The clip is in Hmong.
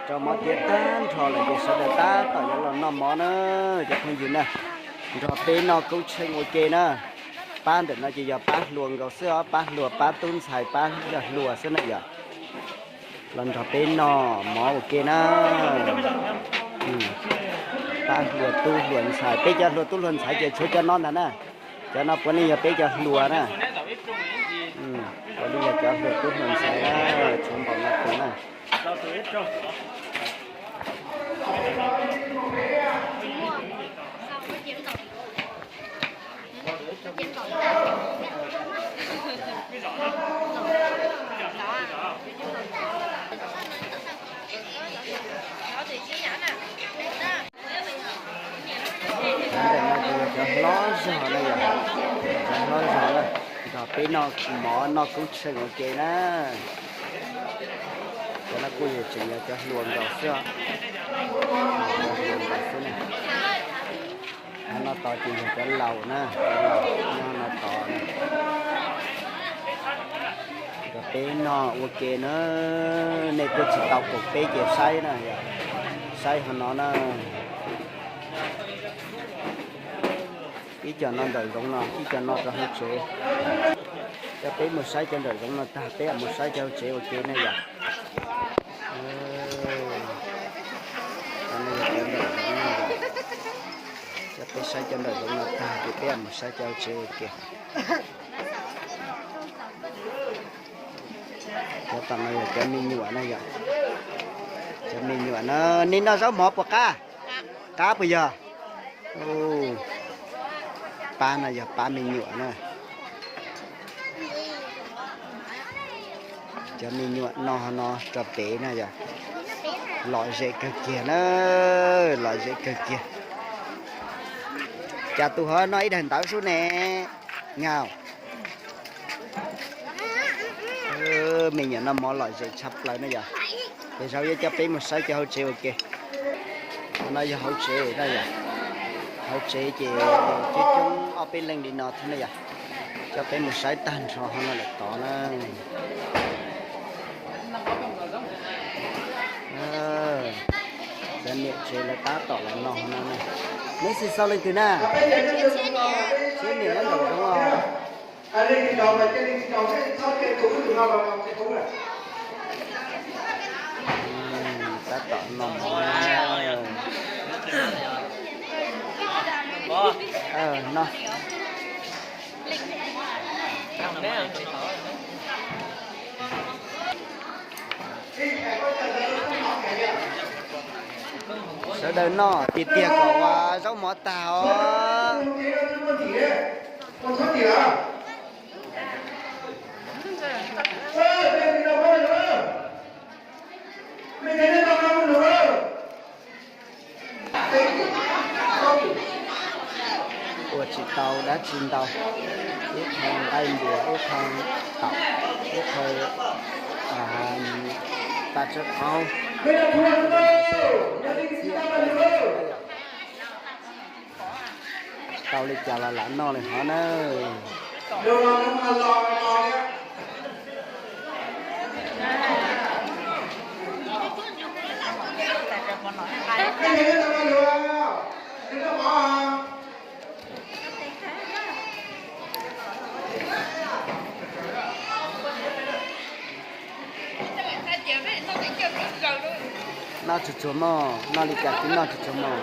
Rau mov tiav tag nrho lawm ces sawv daws tab tom yuav los noj mov na, cov phooj ywg na. Nrog peb noj koob tsheej ua ke na. Pab ntawm no ces yog pab hluas nkaus xwb os, pab hluas pab tub ntxhais pab yawg hluas xwb na yom. Los nrog peb noj mov ua ke na. Pab hluas tub hluas ntxhais, peb cov hluas tub hluas ntxhais ces tshuav cov no ntag na. Cov no puav leej yog peb cov hluas na. Puav leej yog cov hluas tub hluas ntxhais na, tshuav npaum no tus na. Cov ntawm no ces yog cov hlob zog na yom, cov hlob zog na, nrog peb noj mov noj koob tsheej ua ke na. Cov no kuj yog tseem yog cov hluas nkaus xwb os, cov hluas nkaus xwb na. Qhov no tos ces yog cov laus na, cov laus nyob no tos na. Nrog peb noj ua ke na, nej kuj tsis tau koom peb ces saib na yom, saib qhov no na. Ib co no nraum zoov no, ib co no rau hauv tsev. Coj peb mus saib cov nraum zoov no tag peb mam mus saib cov hauv tsev ua ke na yom. Cov no yog cov nraum zoov no yom. Coj peb saib cov nraum zoov no tag ces peb mam mus saib cov hauv tsev ua ke. Cov tom no yog cov me nyuam na yom. Cov me nyuam no, nej noj zaub mov puas qab? Qab puas yog? Pab no yog pab me nyuam na. Cov me nyuam no no rau pem na yom. Lom zem kawg kiag na, lom zem kawg kiag. Cas tus hov noj ib daim ntawv sub ne, Ngau. Me nyuam noj mov lom zem tshaj plaws na yom. Ces zaum yuav coj peb mus saib cov hauv tsev ua ke. Qhov no yog hauv tsev na yom. Hauv tsev ces coob coob ob peb leej li no thiab na yom. Coj peb mus saib tag nrho qhov no lawm tod na. Cov niam tsev lawv tab tom los no no na. Neb xis xaus leej twg na? Txiv niam nyob nraum zoov os. Tab tom no mov. No. Sawv daws noj tiag tiag kom ua zaub mov tag os. Ua tsis tau dab tsi ntau, ib qho nqaij npias, ib qho taum, ib qho tas tsawb qaub. Tau li cas los lam noj li hov na. Noj tsuag tsuag mog, noj li cas kuj noj tsuag tsuag mog.